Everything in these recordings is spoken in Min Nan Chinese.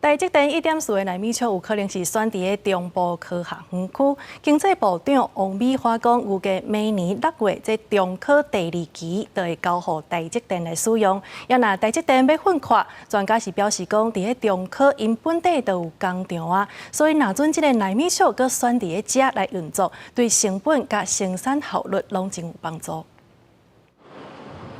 台積電1.4个奈米廠有可能是選佇咧中部科學園區。經濟部長王美花講，預計明年6月，這中科第二期就會交予台積電來使用。啊若台積電欲奮擴，專家是表示講，佇咧中科𪜶本底就有工廠啊，所以若準這个奈米廠閣選佇咧遮來運作，對成本佮生產效率攏真有幫助。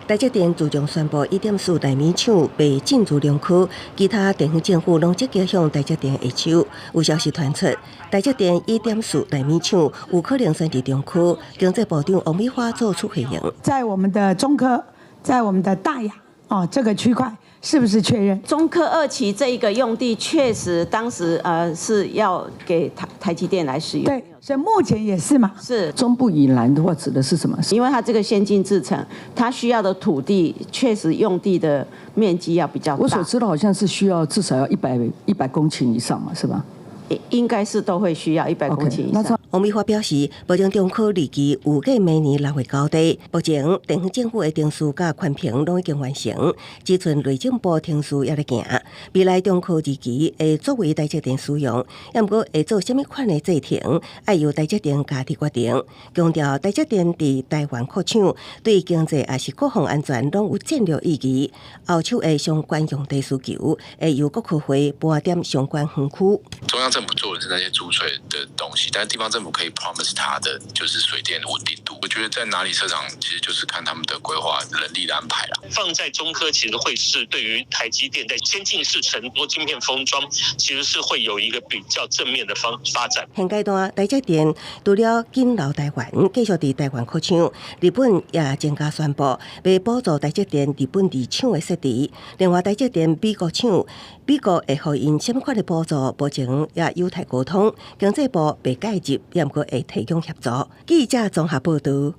台積電自從宣布1.4奈米廠欲進駐中科，其他地方政府攏積極向台積電下手。有消息傳出，台積電1.4奈米廠有可能選佇中科。經濟部長王美花做出回應。在我們的中科，在我們的大雅哦，這個區塊是不是確認？中科二期這一個用地確實當時是要給台積電來使用。對，所以目前也是嘛。是。中部以南的話，指的是什麼？因為它這個先進製程，它需要的土地確實用地的面積要比較大。我所知道好像是需要至少要100公頃以上嘛，是吧？應該是都會需要100公頃以上。 Okay。王美花表示，目前中科二期預計明年6月交地，目前地方政府的程序佮環評攏已經完成，只賰內政部程序猶咧行。未來中科二期會作為台積電使用，毋過會做啥物款的製程，愛由台積電家己決定。強調台積電佇台灣擴廠，對經濟抑是國防安全攏有戰略意義。後手的相關用地需求，會由國科會盤點相關園區。中央政府做的是那些租稅的東西，但是地方政府可以 promise 他的就是水電穩定度。我覺得在哪裡設廠，其實就是看他們的規劃人力的安排啦。放在中科其實會是對於台積電在先進製程多晶片封裝，其實是會有一個比較正面的方發展。現階段台積電除了緊留台灣，繼續佇台灣擴廠，日本也增加宣布，欲補助台積電日本二廠的設置。另外，台積電美國廠，美國會予𪜶啥物款的補助，目前也有待溝通。經濟部袂介入，毋過會提供協助。記者綜合報導。